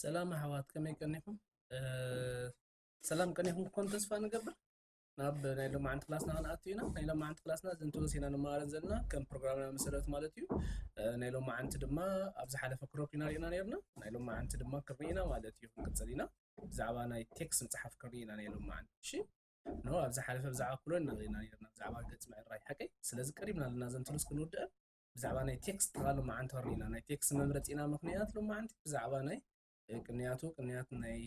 ሰላም ኣሕዋት፣ ከመይ ቀኒኹም? ሰላም ቀኒኹም ክኾን ተስፋ ንገብር። ናብ ናይ ሎማዓንቲ ክላስና ክንኣቱ ኢና። ናይ ሎማዓንቲ ክላስና ዘንተወስ ኢና ንመሃረን ዘለና ከም ፕሮግራምና መሰረት ማለት እዩ። ናይ ሎማዓንቲ ድማ ኣብ ዝሓለፈ ክሮፕ ኢና ርኢና ነርና። ናይ ሎማዓንቲ ድማ ክርኢ ኢና ማለት እዩ። ክንቅፅል ኢና። ብዛዕባ ናይ ቴክስት ምፅሓፍ ክርኢ ኢና ናይ ሎማዓንቲ። እሺ፣ ኖ፣ ኣብ ዝሓለፈ ብዛዕባ ኩሎን ኢና ርኢና ነርና፣ ብዛዕባ ገፅ ምዕራይ ሓቀይ። ስለዚ ቀሪብና ኣለና ዘንተወስ ክንውድአን። ብዛዕባ ናይ ቴክስት ከዓ ሎማዓንቲ ክርኢ ኢና። ናይ ቴክስት መምረፂና ምክንያት ሎማዓንቲ ብዛዕባ ናይ ቅንያቱ ቅንያት ናይ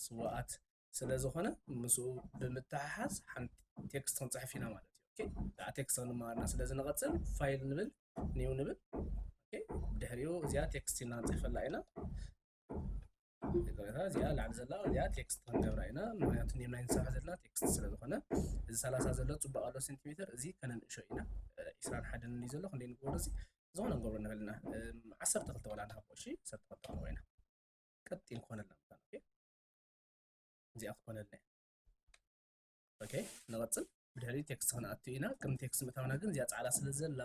ስዋኣት ስለ ዝኾነ ምስኡ ብምትሕሓዝ ሓንቲ ቴክስት ክንፅሕፍ ኢና ማለት እዩ። ኦኬ፣ ደኣ ቴክስት ክንመሃርና። ስለዚ ንቐፅል፣ ፋይል ንብል፣ ኒው ንብል። ኦኬ፣ ድሕሪኡ እዚኣ ቴክስት ኢና ንፅሕፈላ ኢና። ይቅሬታ፣ እዚኣ ላዕሊ ዘላ እዚኣ ቴክስት ክንገብራ ኢና። ምክንያቱ ኔም ናይ ንሰርሖ ዘለና ቴክስት ስለ ዝኾነ፣ እዚ ሰላሳ ዘሎ ፅቡቅ ኣሎ ሴንቲሜትር፣ እዚ ከነንእሾ ኢና። ዒስራን ሓደን እዩ ዘሎ፣ ክንደይ ንግበሮ? እዚ ዝኾነ ንገብሮ ንኽእል ኢና። ዓሰርተ ክልተ ወላ ንሃቦ፣ እሺ፣ ዓሰርተ ክልተ ክንገብሮ ኢና። ቀጢን ክኾነልና መታን። ኦኬ፣ እዚኣ ክትኮነልና እያ። ኦኬ፣ ንቐፅል። ብድሕሪ ቴክስት ክንኣቱ ኢና። ቅድሚ ቴክስት ምእታውና ግን እዚኣ ፃዕዳ ስለ ዘላ፣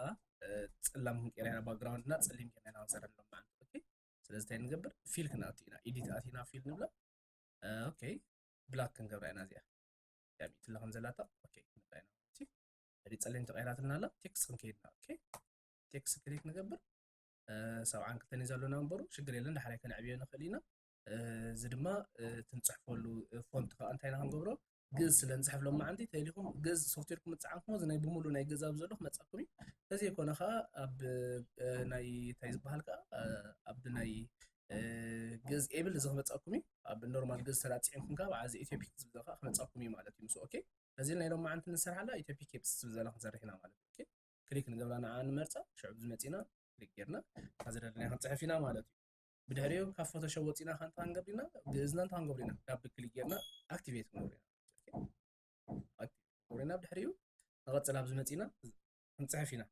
ፀላም ክንቀይራ ኢና፣ ባክግራውንድና ፀሊም ጌርና ኢና ክንሰርሕ ንሎማዓንቲ። ኦኬ፣ ስለዚ እንታይ ንገብር? ፊል ክንኣቱ ኢና። ኤዲት ኣቲና ፊል ንብላ። ኦኬ፣ ብላክ ክንገብራ ኢና። እዚኣ እዚኣ ሚእቲ ኣላ ከም ዘላታ። ኦኬ፣ ክንብላ ኢና። እቲ ድሕሪ ፀሊም ተቐይራትና ኣላ። ቴክስት ክንከይድና። ኦኬ፣ ቴክስት ክሊክ ንገብር። ሰብዓን ክልተን እዩ ዘሎ ናምበሩ፣ ሽግር የለን፣ ዳሕራይ ከነዕብዮ ንኽእል ኢና። እዚ ድማ እቲ ንፅሕፈሉ ፎንት ከዓ እንታይ ኢና ክንገብሮ? ግእዝ ስለ ንፅሕፍ ሎማዓንቲ ተሊኹም ግእዝ ሶፍትዌርኩም ምፅዓንኩም፣ እዚ ናይ ብምሉ ናይ ግእዝ ኣብ ዘሎ ክመፀኩም እዩ። ተዘይኮነ ከዓ ኣብ ናይ እንታይ ዝበሃል ከዓ ኣብ ናይ ግእዝ ኤብል እዚ ክመፀኩም እዩ። ኣብ ኖርማል ግእዝ ተዳፂዕንኩም ከዓ በዓዚ ኢትዮፒክ ዝብል ከዓ ክመፀኩም እዩ ማለት እዩ። ምስ ኦኬ፣ እዚ ናይ ሎማዓንቲ ንሰርሓላ ኢትዮፒክ ኤፕስ ዝብል ዘላ ክንሰርሕ ኢና ማለት እዩ። ኦኬ፣ ክሊክ ንገብራ፣ ንዓ ንመርፃ፣ ሽዑ ዝመፂና ክሊክ ጌርና ካብ ዝደለናዮ ክንፅሕፍ ኢና ማለት እዩ። ብድሕሪኡ ካብ ፎቶሾፕ ወፂና ከ እንታይ ክንገብር ኢና? ግእዝና እንታይ ክንገብር ኢና? ዳብል ክሊክ ጌርና ኣክቲቬት ክንገብር ኢና። ኣክቲቬት ክንገብር ኢና። ብድሕሪኡ ንቐፅል፣ ኣብዚ መፂና ክንፅሕፍ ኢና።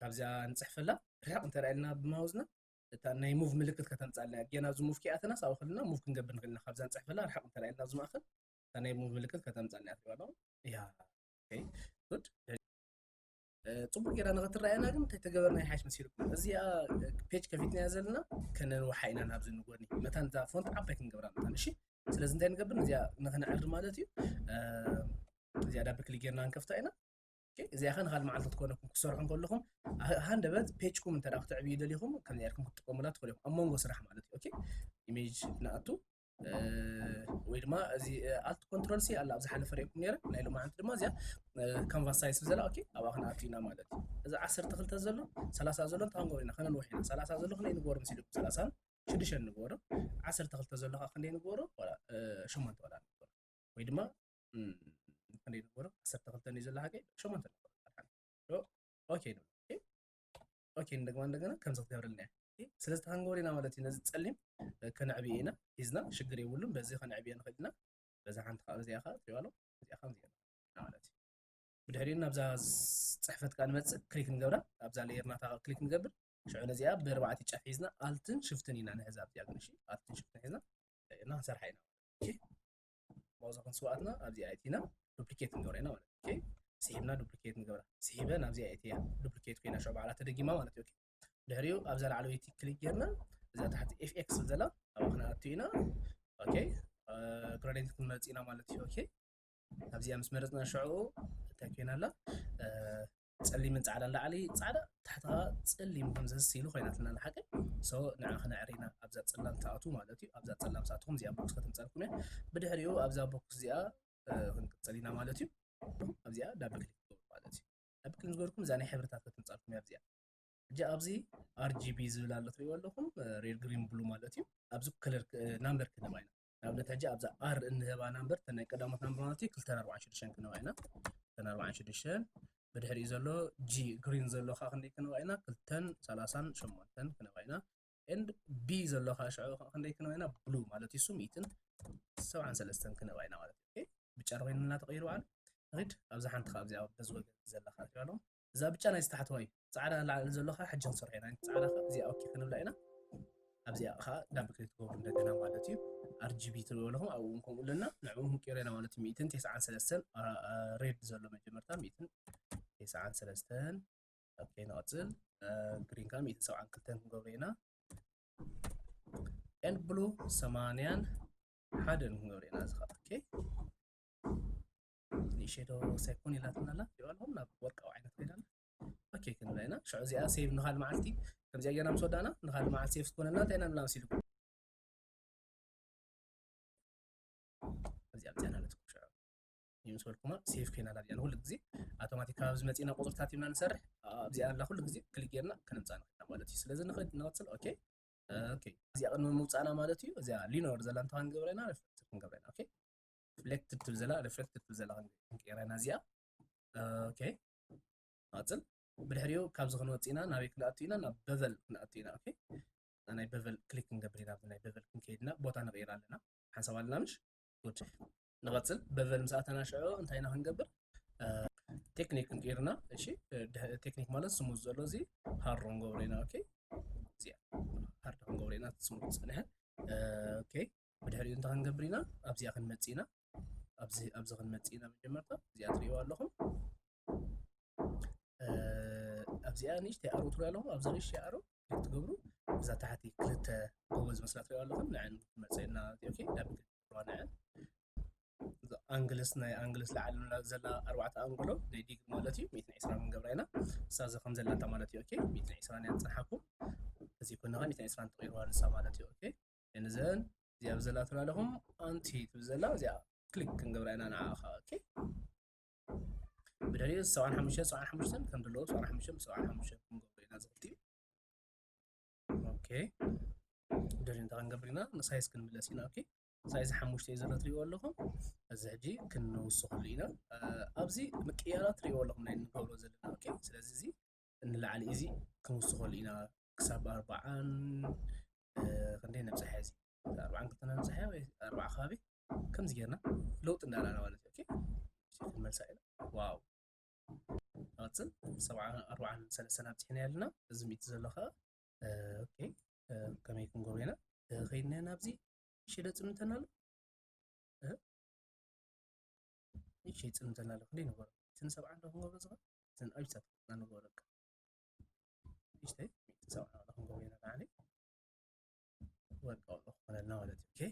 ካብዚኣ ንፅሕፈላ ርሕቕ እንተ ኢልና ብማውዝና እታ ናይ ሙቭ ምልክት ከተምፃልና እያ። ጌና ኣብዚ ሙቭ ከይኣተናስ ኣብኡ ከለና ሙቭ ክንገብር ንኽእል ኢና። ካብዛ ንፅሕፈላ ርሕቕ እንተ ኢልና ኣብዚ ማእኸል እታ ናይ ሙቭ ምልክት ከተምፃልና እያ ትብሎ። ያ፣ ኦኬ፣ ጉድ። እ፣ ፅቡቅ ጌራ ንኽትረኣየና ግን እንታይ ተገበርና ይሓይሽ መሲልኩም? እዚኣ ፔጅ ከፊትናያ ዘለና ከነንውሓ ኢና ናብዚ ንጎኒ። መታን እዛ ፎንት ዓባይ ክንገብራ መታን፣ እሺ? ስለዚ እንታይ ንገብር? እዚኣ ንኽንዕሪ ማለት እዩ። እ፣ እዚኣ ዳብል ክሊክ ጌርና ንከፍታ ኢና። ኦኬ፣ እዚኣ ኸ ንኻል መዓልቲ ትኮነኩም ክሰርሑ እንከለኹም፣ አ-፣ ሃንደበት ፔጅኩም እንተ ደኣ ክተዕብዩ ደሊኹም፣ ከምዚ ጌርኩም ክትጥቀሙላ ትኽእሉ ኢኹም። ኣብ መንጎ ስራሕ ማለት እዩ። ኦኬ፣ ኢሜጅ ንኣቱ፣ እ፣ ወይ ድማ እዚ፣ እ፣ ኣልት ኮንትሮል ሲ ኣላ ኣብ ዝሓለፈ ርኢኩም ነይረ። ናይ ሎማዓንቲ ድማ እዚኣ፣ እ፣ ካንቫስ ሳይዝ ዘላ፣ ኦኬ፣ ኣብኣ ክንኣቱ ኢና ማለት እዩ። እዚ ዓሰርተ ክልተ ዘሎ፣ ሰላሳ ዘሎ እንታይ ክንገብሮ ኢና? ከነንውሕ ኢና። ሰላሳ ዘሎ ክንደይ ንግበሮ መሲልኩም? ሰላሳን ሽዱሽተን ንግበሮ። ዓሰርተ ክልተ ዘሎ ከዓ ክንደይ ንግበሮ? ዋላ፣ እ፣ ሸሞንተ ዋላ ንግበሮ። ወይ ድማ፣ እም፣ ክንደይ ንግበሮ? ዓሰርተ ክልተ እዩ ዘሎ ሓቀይ፣ ሸሞንተ ንግበሮ። ዶ? ኦኬ ንብል። ኦኬ። ኦኬ፣ እንደገና፣ እንደገና ከምዚ ክትገብረልና እያ። ኦኬ፣ ስለዚ እንታይ ክንገብር ኢና ማለት እዩ? ነዚ ጸሊም፣ እ፣ ከነዕብዮ ኢና። ሒዝና፣ ሽግር የብሉን። በዚ ከነዕብዮ ንኽእል ኢና። በዛ ሓንቲ ከዓ፣ እዚኣ ከዓ ትሪእዋ ኣሎ። እዚኣ ከምዚ ገይርና ማለት እዩ። ብድሕሪኡ ናብዛ ስ-፣ ጽሕፈት ከዓ ንመጽእ፣ ክሊክ ንገብራ። ኣብዛ ሌየር ናታ ክሊክ ንገብር። ሽዑ ነዚኣ ብእርባዕተ ጫፍ ሒዝና ኣልትን ሽፍትን ኢና ንሕዛ። ኣብዚኣ ግን፣ እሺ፣ ኣልትን ሽፍትን ሒዝና ኢና ክንሰርሓ ኢና። ኦኬ። ማውዛ ክንስዋኣትና ኣብዚኣ ኣእቲና ዱፕሊኬት ንገብራ ኢና ማለት እዩ። ኦኬ። ስሒብና ዱፕሊኬት ንገብራ። ስሒበ ናብዚኣ ኣእትያ ዱፕሊኬት ኮይና ሽዑ ባዕላ ተደጊማ ማለት እዩ። ኦኬ። ድሕሪኡ ኣብዛ ላዕለወይቲ ክሊክ ጌርና እዛ ታሕቲ ኤፍ ኤክስ ዘላ ኣብኣ ክንኣቱ ኢና። ኦኬ። እ፣ ግራዲየንት ክንመርጽ ኢና ማለት እዩ። ኦኬ። ኣብዚኣ ምስ መረጽና ሽዑ እንታይ ኮይና ኣላ? እ፣ ጸሊምን ጻዕዳን ላዕሊ ጻዕዳ፣ ታሕቲ ኸኣ ጸሊም ከም ዘስ ኢሉ ኮይናትና ንሓቂ። ሶ ንዓ ክነዕሪ ኢና። ኣብዛ ጸላም ትኣቱ ማለት እዩ። ኣብዛ ጸላም ትኣትኹም እዚኣ ቦክስ ከተምጻልኩም እያ። ብድሕሪኡ ኣብዛ ቦክስ እዚኣ፣ እ፣ ክንቅጽል ኢና ማለት እዩ። ኣብዚኣ ዳብል ክሊክ ትገብሩ ማለት እዩ። ዳብል ክሊክ ዝገበርኩም እዛ ናይ ሕብርታት ከተምጻልኩም እያ ኣብዚኣ። ሕጂ ኣብዚ ኣር ጂ ቢ ዝብል ኣሎ ትሪእዎ ኣለኹም፣ እ፣ ሬድ ግሪን ብሉ ማለት እዩ። ኣብዚ ከለር ክ-፣ ናምበር ክንህባ ኢና። ንኣብነት ሕጂ ኣብዛ ኣር እንህባ ናምበር፣ እተን ናይ ቀዳሞት ናምበር ማለት እዩ፣ ክልተን ኣርባዓን ሽዱሽተን ክንህባ ኢና። ክልተን ኣርባዓን ሽዱሽተን፣ ብድሕሪኡ ዘሎ ጂ ግሪን ዘሎ ከዓ ክንደይ ክንህባ ኢና? ክልተን ሰላሳን ሸሞንተን ክንህባ ኢና። ኤንድ ቢ ዘሎ ከዓ ሽዑ ከዓ ክንደይ ክንህባ ኢና? ብሉ ማለት እዩ፣ እሱ ሚእትን ሰብዓን ሰለስተን ክንህባ ኢና ማለት እዩ። ኦኬ፣ ብጫ ኮይኑና ተቐይሩ በዓል። ንኺድ፣ ኣብዛ ሓንቲ ከዓ ኣብዚኣ በዚ ወገን ዘላ ከዓ ትሪእዋ ኣለኹም። እዛ ብጫ ናይ ታሕተዋይ፣ ጻዕዳ ላዕሊ ዘሎ ከዓ ሕጂ ክንሰርሖ ኢና። ጻዕዳ ከዓ እዚኣ ኦኬ ክንብላ ኢና። ኣብዚኣ ከዓ ዳብል ክሊክ ትገብሩ እንደገና ማለት እዩ። ኣር ጂ ቢ ትሪእዎ ኣለኹም፣ ኣብኡ እውን ከምኡ ኣለና። ንዕኡ ክንቅይሮ ኢና ማለት እዩ። ሚእትን ተስዓን ሰለስተን፣ ኣ፣ ኣ፣ ሬድ ዘሎ መጀመርታ ሚእትን ተስዓን ሰለስተን፣ okay ንቐፅል። ግሪን ከዓ ሚእትን ሰብዓን ክልተን ክንገብሮ ኢና። And ብሉ ሰማንያን ሓደን ክንገብሮ ኢና። እዚ ከዓ okay ንእሸዶ ሳይኮን ኢላትና ኣላ ይባልኩም ናብ ወርቃዊ ዓይነት ኮይና okay ክንብላ ኢና። ሽዑ እዚኣ ሴቭ ንኻል መዓልቲ ከምዚኣ ጌርና ምስ ወዳእና ንኻል መዓልቲ ሴቭ ትኮነና እንታይ ኢና ንብላ መሲልኩም እዚኣ ምፅያ ናለትኩም ሽዑ ይምስበልኩማ ሴቭ ኮይና ናብዚኣ ንኩሉ ግዜ ኣውቶማቲክ ካብ ዝመፅና ቁፅርታት ኢና ንሰርሕ። ኣብዚኣ ኣላ ኩሉ ግዜ ክሊክ ጌርና ከነምፃ ንኽእልና ማለት እዩ። ስለዚ ንኽእል ንቐፅል okay okay እዚኣ ቅድሚ ምውፃእና ማለት እዩ። እዚኣ ሊኖር ዘላ እንተኻ ንገብረና ሪፍሌክትድ ክንገብረና okay reflected ትብል ዘላ reflected ትብል ዘላ ክንቀይራ ኢና እዚኣ okay ንቐፅል። ብድሕሪኡ ካብዚ ክንወፅእ ኢና ናበይ ክንኣቱ ኢና ናብ በቨል ክንኣቱ ኢና okay ናይ በቨል ክሊክ ክንገብር ኢና ናይ በቨል ክንከይድና ቦታ ንቕይር ኣለና ሓንሳብ ኣለና ምሽ good ንቐፅል። በቨል ምስ ኣተና ሽዑ እንታይ ኢና ክንገብር ቴክኒክ ክንቀይርና እሺ ቴክኒክ ማለት ስሙዝ ዘሎ እዚ ሃሮ ንገብሮ ኢና okay እዚኣ ሃርድ ክንገብሮ ኢና ስሙዝ ዝፀንሐ okay ብድሕሪኡ እንታይ ክንገብር ኢና ኣብዚኣ ክንመፅእ ኢና ኣብዚ ኣብዚ ክንመፅእ ኢና መጀመርታ እዚኣ ትሪእዋ ኣለኹም ኣብዚኣ ንእሽተይ ኣሮ ትሪእዋ ኣለኹም ኣብዚ ንእሽተይ ኣሮ ትገብሩ እዛ ታሕቲ ክልተ ጎቦ ዝመስላ ትሪእዋ ኣለኹም ንዐን መፅእና okay ናብ ክልዋ ንዐን ኣንግልስ ናይ ኣንግልስ ላዓሊ ዘላ ኣርባዕተ ኣንግሎ ናይ ዲግሪ ማለት እዩ ሚእትን ዕስራን ክንገብራ ኢና እሳ እዚ ከም ዘላታ ማለት እዩ okay ሚእትን ዕስራን እያ ንፅንሓኩም እዚ ኮነኻ ሚእትን ዕስራን ተቐይርዋ ንሳ ማለት እዩ okay እንዘን እዚኣ ብዘላ ትላለኹም ኣንቲ ትብል ዘላ እዚኣ ክሊክ ክንገብራ ኢና ንዓኻ okay ብድሕሪኡ ሰብዓን ሓሙሽተን ሰብዓን ሓሙሽተን ከም ዘለዎ ሰብዓን ሓሙሽተን ሰብዓን ሓሙሽተን ክንገብሮ ኢና ዝኽልቲ okay ድሕሪ እንታይ ክንገብር ኢና ንሳይዝ ክንምለስ ኢና okay ሳይዝ ሓሙሽተ እዩ ዘሎ ትሪእዎ ኣለኹም እዚ ሕጂ ክንውስኸሉ ኢና ኣብዚ ምቅያራት ትሪእዎ ኣለኹም ናይ ንገብሮ ዘለና okay ስለዚ እዚ ንላዕሊ እዚ ክንውስኸሉ ኢና ክሳብ ኣርባዓን ክንደይ ነብፅሐ እዚ ኣርባዓን ክልተን ነብፅሐ ወይ ኣርባዓ ከባቢ ከምዚ ጌርና ለውጢ እንዳርኣና ማለት እዩ ክንመልሳ ኢና ዋው ንቐፅል ሰብዓ ኣርባዓን ሰለስተን ኣብፂሕና ኣለና እዚ ሚእቲ ዘሎ ከዓ okay ከመይ ክንገብሮ ኢና ከይድና ናብዚ ሽደ ፅምንተና ኣሎ እሺ ይፅምተና ኣሎ ክንደይ ንገሮ እትን ሰብዓ እንዶ ክንገብሮ ዝኽእል እትን ኣብሳት ንገሮ በቃ እሽተይ ሰብዓ ክንገብሮ ኢና ንዓኒ ወርቃዊ ክኾነልና ማለት እዩ okay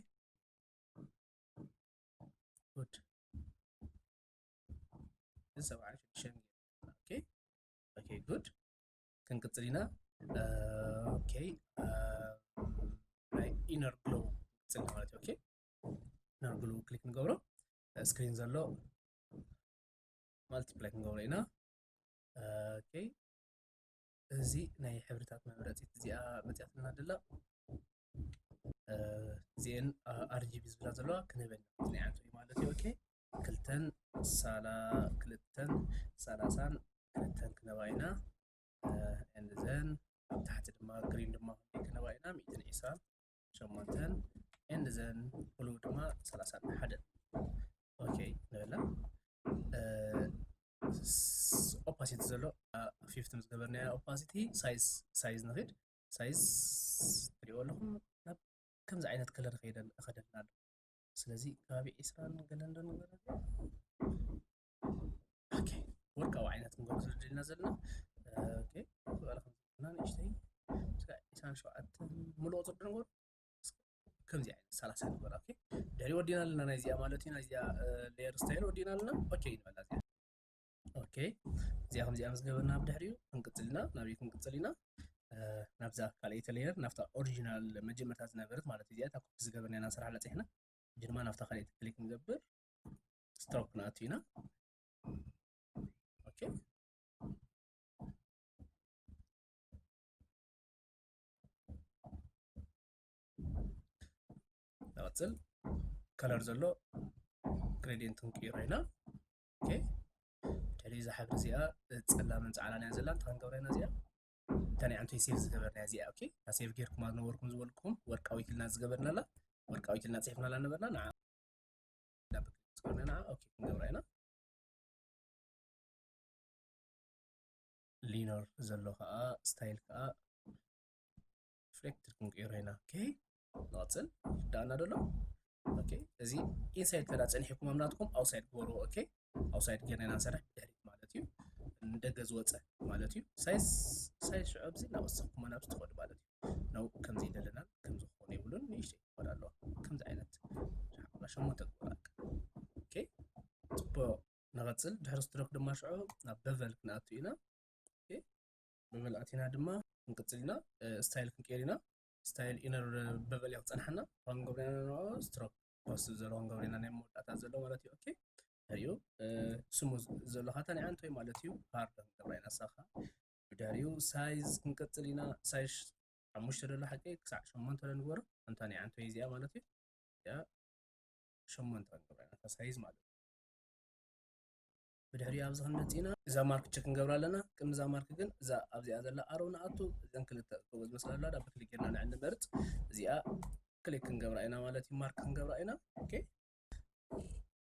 good ሰብዓ ሽዱሽተ okay okay good ክንቅፅል ኢና okay ናይ inner glow ክንቅፅል ማለት okay inner glow ክሊክ ንገብሮ ስክሪን ዘሎ ማልቲፕላይ ክንገብሮ ኢና okay እዚ ናይ ሕብርታት መምረፂት እዚኣ መፅያትና ደላ እዚአን RGB ዝብላ ዘለዋ ክንህበን ናይ ዓንቶ ማለት እዩ okay ክልተን ሳላ ክልተን ሰላሳን ክልተን ክነባ ኢና and then ኣብ ታሕቲ ድማ ግሪን ድማ ክንደይ ክነባ ኢና ሚእትን ዕስራን ሸሞንተን and then ብሉ ድማ ሰላሳን ሓደን okay ንበላ opacity ዘሎ fifty ምስ ገበርናዮ opacity size size ንኽድ size ትሪእዎ ኣለኹም ናብ ከምዚ ዓይነት ከለር ከይደልና ኣሎ ስለዚ ከባቢ ዒስራን ገለን ዶ ንገረ ወርቃዊ ዓይነት ክንገብር ዝደልና ዘለና ንእሽተይ ዒስራን ሸውዓተን ሙሉእ ቁፅሪ ዶ ንገሩ ከምዚ ዓይነት ሰላሳ ንገሩ ድሕሪ ወዲና ኣለና ናይዚኣ ማለት እዩ ናይዚኣ layer style ወዲና ኣለና okay ንበላ እዚኣ okay እዚኣ ከምዚኣ ምስ ገበርና ብድሕሪኡ ክንቅፅል ኢና ናበይ ክንቅፅል ኢና ናብዛ ካልኣይቲ layer ናብታ ኦሪጂናል መጀመርታ ዝነበረት ማለት እዚኣ እታ ኮፒ ዝገበርና ኢና ንሰርሓ ለፂሕና ሕጂ ድማ ናብታ ካልኣይቲ ክሊክ ንገብር ስትሮክ ክንኣቱ ኢና okay ንቐፅል color ዘሎ gradient ክንቅይሮ ኢና okay ድሕሪ እዛ ሕብሪ እዚኣ ፀላምን ፃዕዳን እያ ዘላ እንታይ ክንገብራ ኢና እዚኣ እታ ናይ ዓንቶይ save ዝገበርና እዚኣ okay እታ save ጌርኩማ ዝነበርኩም ዝበልኩም ወርቃዊት ኢልና ዝገበርናላ ወርቃዊት ኢልና ፅሒፍናላ ነበርና ንዓ ዝገበርና ንዓ okay ክንገብራ ኢና linear ዘሎ ከዓ style ከዓ reflected ክንቅይሮ ኢና okay ንቐፅል ዳና ደሎ okay እዚ inside ተዳ ፀኒሕኩም ኣምናትኩም outside ግበርዎ okay outside ጌርና ኢና ንሰርሕ ብድሕሪት ማለት እዩ ንደገ ዝወፀ ማለት እዩ። ሳይዝ ሳይዝ ሽዑ ኣብዚ እናወሰኽኩም ናብዚ ትኸዱ ማለት እዩ። ነው ከምዚ ይደለናል። ከምዚ ክኾን የብሉን። ንእሽተይ ክኾን ኣለዋ። ከምዚ ዓይነት ሸሞንተ ግበራ። ኦኬ፣ ፅቡቅ። ንቐፅል። ድሕሪ ስትሮክ ድማ ሽዑ ናብ በቨል ክንኣቱ ኢና። ኦኬ፣ በቨል ኣቲና ድማ ክንቅፅል ኢና። ስታይል ክንቀይር ኢና። ስታይል ኢነር በቨል እያ ክፀንሓና። ሮንግ ገብሪና ስትሮክ ፖስት ዘሎ ክንገብር ኢና፣ ናይ መወዳእታ ዘሎ ማለት እዩ። ኦኬ፣ ሕሪኡ ስሙ ዘሎ ካታ ናይ ኣንቶይ ማለት እዩ። ሃርድ ክንገብራ ኢና ሳኻ። ብድሕሪኡ ሳይዝ ክንቀፅል ኢና። ሳይዝ ሓሙሽተ ዘሎ ሓቂ ክሳዕ ሸሞንተ ዶ ንግበሮ። ኣንታ ናይ ኣንቶይ እዚኣ ማለት እዩ። እዚኣ ሸሞንተ ክንገብራ ኢና እታ ሳይዝ ማለት እዩ። ብድሕሪኡ ኣብዚ ክንመፅእ ኢና። እዛ ማርክ ቸክ ክንገብራ ኣለና። ቅድሚ እዛ ማርክ ግን እዛ ኣብዚኣ ዘላ ኣሮ ንኣቱ እዘን ክልተ ጎበዝ መስላ ኣላ። ዳብል ክሊክ ጌርና ንዕል ንመርፅ። እዚኣ ክሊክ ክንገብራ ኢና ማለት እዩ። ማርክ ክንገብራ ኢና። ኦኬ፣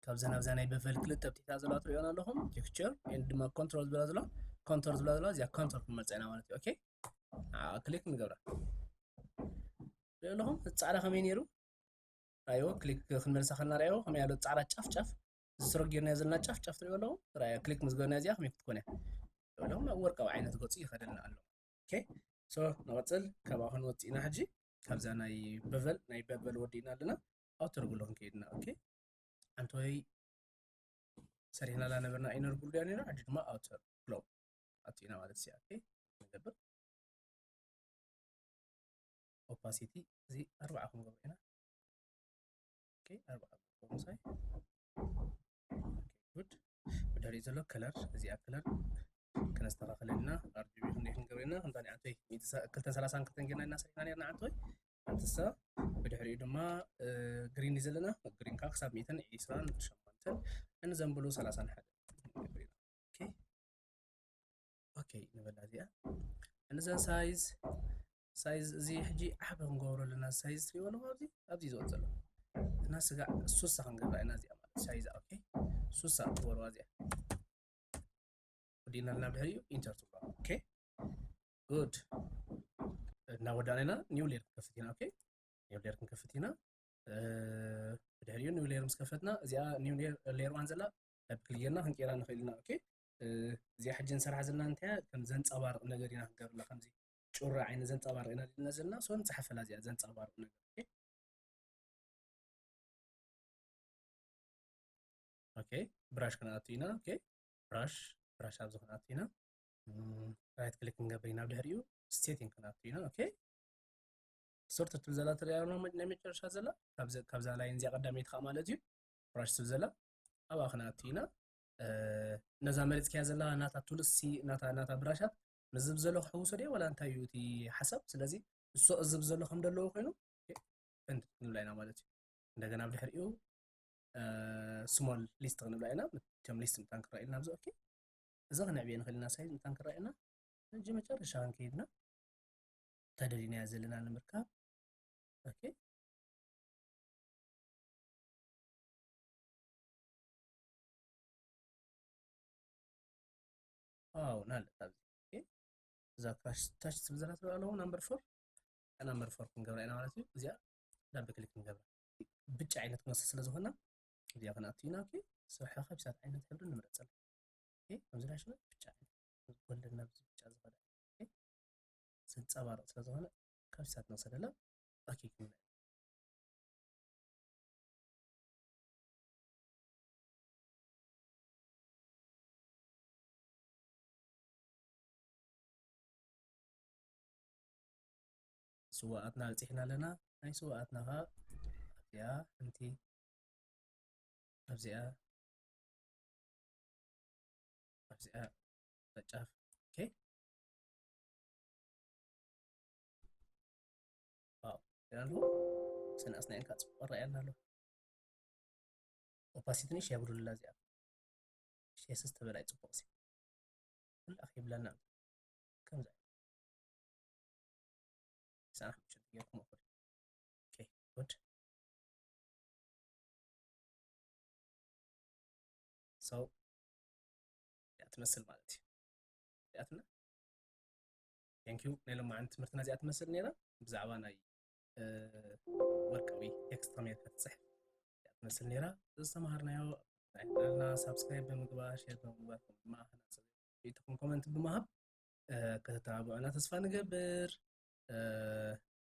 ካብዛ ናብዛ ናይ በቨል ክልተ ብትሕታ ዘለዋ ትሪኦና ኣለኹም። ቴክስቸር ኤንድ ድማ ኮንትሮል ዝብላ ዘለዋ፣ ኮንትሮል ዝብላ ዘለዋ፣ እዚኣ ኮንትሮል ክንመርፃ ኢና ማለት እዩ። ኦኬ፣ ንዓ ክሊክ ንገብራ። ሪኦ ኣለኹም እቲ ፃዕዳ ከመይ ነይሩ? ራእይዎ፣ ክሊክ ክንመልሳ ከለና ራእይዎ ከመይ ኣሎ ፃዕዳ ጫፍ ጫፍ፣ እዚ ስትሮክ ጌርናዮ ዘለና ጫፍ ጫፍ ትሪኦ ኣለኹም። ራእያ ክሊክ ምስ ገበርና እዚኣ ከመይ ክትኮን እያ? ሪኦ ኣለኹም፣ ወርቃዊ ዓይነት ገፁ ይኸደልና ኣሎ። ኦኬ፣ ሶ ንቐፅል። ካብኣ ክንወፅእ ኢና ሕጂ። ካብዛ ናይ በቨል፣ ናይ በቨል ወዲእና ኣለና። ኣውተር ግሎ ክንከይድና። ኦኬ፣ ኣንቶይ ሰሪሕናላ ነበርና ኢነር ግሎ ድያ ነይራ፣ ሕጂ ድማ ኣውተር ግሎ ኣቲና ማለት እዩ። ኦኬ፣ ንገብር። ኦፓሲቲ እዚ ኣርባዓ ክንገብሮ ኢና። ኦኬ፣ ኣርባዓ ክንገብሮ ምሳይ። ኦኬ፣ ጉድ። ብድሕሪኡ ዘሎ ከለር፣ እዚኣ ከለር ከነስተኻኽለልና፣ ኣር ጂ ቢ ክንደይ ክንገብር ኢና? ከምታ ናይ ኣንቶይ ሚእቲ ሰ-፣ ክልተን ሰላሳን ክልተን ጌርና እናሰሪሕና ኔርና ኣንቶይ። ኣንትሳ ብድሕሪኡ ድማ፣ እ፣ ግሪን እዩ ዘለና። ግሪን ከዓ ክሳብ ሚእትን ዕስራን ሸሞንተን፣ እንዘንብሉ ሰላሳን ሓደን። ኦኬ። ኦኬ፣ ንበላ እዚኣ። እንዛ ሳይዝ፣ ሳይዝ እዚ ሕጂ ዓቢ ክንገብሮ ኣለና። ሳይዝ ትሪእዎ ኣለኹም ኣብዚ፣ ኣብዚ ዝወፅ ዘሎ። እና ስጋዕ ሱሳ ክንገብራ ኢና እዚኣ ማለት ሳይዝ። ኦኬ፣ ሱሳ ትገብርዋ እዚኣ። ወዲእና ናብ ድሕሪኡ ኢንተር ትብሎ። ኦኬ፣ ጉድ። እናወዳእና ኢና። ኒው ሌየር ክንከፍት ኢና። ኦኬ፣ ኒው ሌየር ክንከፍት ኢና። እ፣ ብድሕሪኡ ኒው ሌየር ምስ ከፈትና፣ እዚኣ ኒው ሌየር፣ ሌየር ዋን ዘላ ዳብል ክሊክ ጌርና ክንቀይራ ንኽእል ኢና። ኦኬ፣ እ፣ እዚኣ ሕጂ ንሰርሓ ዘለና እንታይ እያ? ከም ዘንጸባርቕ ነገር ኢና ክንገብርላ፣ ከምዚ ጩራ ዓይነት ዘንጸባርቕ ኢና ዘለና። ሶ ንጽሓፈላ እዚኣ ዘንጸባርቕ ነገር። ኦኬ፣ ኦኬ፣ ብራሽ ክንኣቱ ኢና። ኦኬ፣ ብራሽ፣ ብራሽ ኣብዚ ክንኣቱ ኢና። ም፣ ራይት ክሊክ ክንገብር ኢና። ብድሕሪኡ ሴቲንግ ክንኣቱ ኢና። ኦኬ፣ ሶርት ትብል ዘላ ትሪኣ ኣለኹም፣ ናይ መጨረሻ ዘላ፣ ካብዚ፣ ካብዛ ላይን እዚኣ ቀዳመይቲ ከዓ ማለት እዩ። ብራሽ ትብል ዘላ ኣብኣ ክንኣቱ ኢና። እ፣ ነዛ መሪፅካያ ዘላ ናታ ቱልስ፣ ናታ፣ ናታ ብራሻት፣ ነዚ ብዘሎ ክሕውሶ ድየ ዋላ እንታይ እዩ እቲ ሓሳብ? ስለዚ እሱ እዚ ብዘሎ ከም ዘለዎ ኮይኑ፣ ኦኬ፣ እንትን ክንብላ ኢና ማለት እዩ። እንደገና ብድሕሪኡ፣ እ፣ ስሞል ሊስት ክንብላ ኢና። ከም ሊስት ምታን ክረኣየልና ኣብዚ። ኦኬ፣ እዚ ክነዕብዮ ንኽእል ኢና፣ ሳይዝ ምታን ክረኣየና። ሕጂ መጨረሻ ክንከይድና ተደሊናዮ ዘለና ንምርካብ። ኦኬ፣ ዋው፣ ናለ ኣብዚ። ኦኬ፣ እዛ ክራሽ ታች ትብል ዘላ ትረኣ ኣለኹም፣ ናምበር ፎር። ናምበር ፎር ክንገብራ ኢና ማለት እዩ። እዚኣ ዳብል ክሊክ ክንገብራ። ብጫ ዓይነት ክንወስድ ስለ ዝኾንና፣ እዚኣ ክንኣቱ ኢና። ኦኬ፣ ስራሕ ካብዚታት ዓይነት ሕብሪ ንምረጸላ። ኦኬ፣ ከምዚ ዳሽ ብጫ ዓይነት ጎልደን ናብዚ ብጫ ዝኸደ። ኦኬ፣ ዘንጸባርቕ ስለ ዝኾነ ካብዚታት ንወስደላ። ኦኬ፣ ክንብል። ስዋኣትና በፂሕና ኣለና። ናይ ስዋኣትና ኸዓ እዚኣ ሓንቲ ኣብዚኣ፣ ኣብዚኣ ጫፍ። ኦኬ። ዋው፣ ይላሉ። ስንኣስና ኢልካ ጽቡቕ ረኣየና ኣሎ። ኦፓሲቲ ንእሽተይ የብሉላ እዚኣ። እሺ፣ የስስ ተበላይ ጽቡቕ ሲ። ኩላ ይብለና። ከምዚ። ሰዓት ምሽት ጌርኩም ኣኹል። ኦኬ፣ ጉድ። So፣ እዚኣ ትመስል ማለት እዩ። እዚኣትና። Thank you። ናይ ሎማዓንቲ ትምህርትና እዚኣ ትመስል ነይራ። ብዛዕባ ናይ፣ እ፣ ወርቃዊ ቴክስት ከመይ ጌርካ ትጽሕፍ እዚኣ ትመስል ነይራ። ዝተማሃርናዮ ናይ ቻናልና ሳብስክራይብ ብምግባር፣ ሼር ብምግባር፣ ከምኡ ድማ ርኢቶኹም ኮመንት ብምሃብ ከተተባብዑና ተስፋ ንገብር።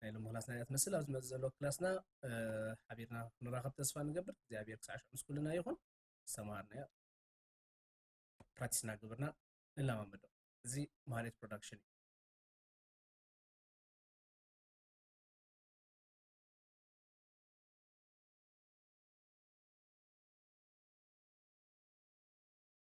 ናይ ሎሚ ክላስና እያ ትመስል። ኣብ ዝመፅእ ዘሎ ክላስና ሓቢርና ክንራኸብ ተስፋ ንገብር። እግዚኣብሔር ክሳዕ ሽዑ ምስ ኩልና ይኹን። ዝተምሃርናዮ ፕራክቲስ እናገበርና ንለማመዶ። እዚ ማህሌት ፕሮዳክሽን እዩ።